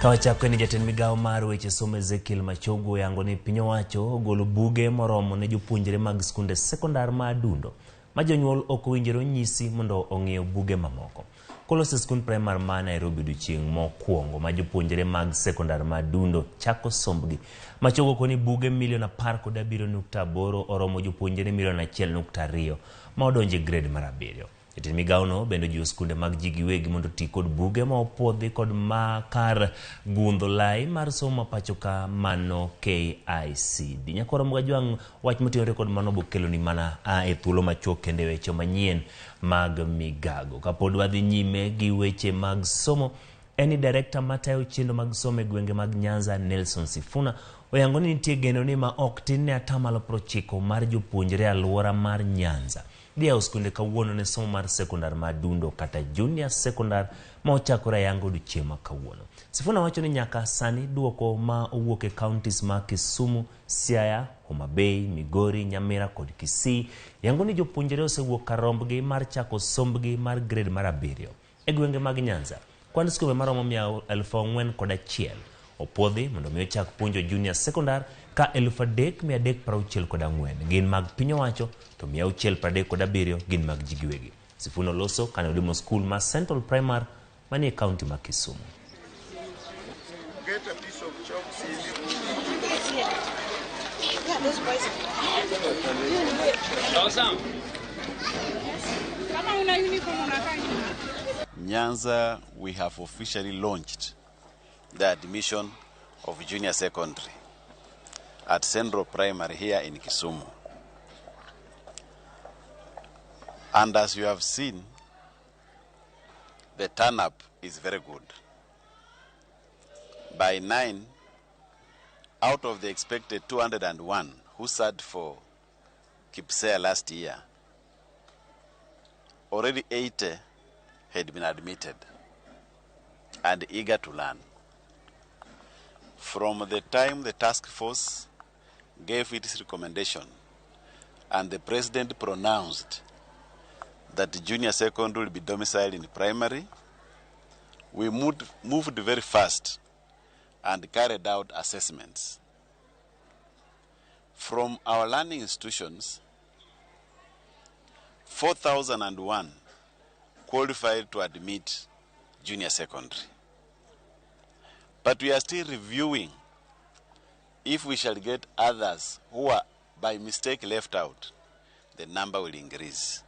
Ka wachako ni jatend migawo mar weche somo Ezekiel Machogu oyango ni piny owacho ogolo buge moromo ne jopuonjre mag skunde sekondar ma Adundo ma jonyuol ok owinjore onyisi mondo ong'iew buge mamoko. Koloso e skund primar ma Nairobi odiochieng' mokwongo ma jopuonjre mag sekondar ma Adundo chako sombgi. Machogu okoni buge milion 17.8 oromo jopuonjre milion 1.2 ma odonjo e grade mar 7. Jatend migawono bende ojiwo skunde mag ji giwegi mondo oti kod buge ma opuodhi kod ma kar gundho lai mar somo ma pacho ka mano KICD. Nyakwar Mgajwang' wach moting'ore kod mano bokeloni mana a e thuolo machuok kendo e weche manyien mag migago. Kapod wadhi nyime gi weche mag somo, en ni direkta matayo chenro mag somo e gwenge mag Nyanza Nelson Sifuna oyango ni nitie geno ni ma ok tin ne atamalo 90 mar jopuonjre alwora mar Nyanza dhi yawo skunde kawuono ne somo mar sekondar ma Adundo kata junior sekondar ma ochakore ayanga odiochieng' ma kawuono. Sifuna wacho ni nyaka sani duoko ma owuok e counties ma Kisumu, Siaya, Homa Bay, Migori, Nyamira kod Kisii yango ni jopuonjre osewuok kar rombgi mar chako sombgi mar grade mar 7. E gwenge mag Nyanza, kwan skunde maromo 4,001 opuodhi mondo mi ochak puonjo junior secondar ka 3,364 gin mag piny owacho to 637 gin mag ji giwegi. Sifuna oloso kane olimo skul ma Central Primary manie kaunti ma Kisumu. Get a piece of chalk, Nyanza, we have officially launched the admission of junior secondary at Central Primary here in Kisumu. And as you have seen, the turn-up is very good. By 9, out of the expected 201 who sat for KPSEA last year, already 80 had been admitted and eager to learn. From the time the task force gave its recommendation and the president pronounced that junior secondary will be domiciled in primary, we moved very fast and carried out assessments. From our learning institutions, 4,001 qualified to admit junior secondary. But we are still reviewing if we shall get others who are by mistake left out, the number will increase.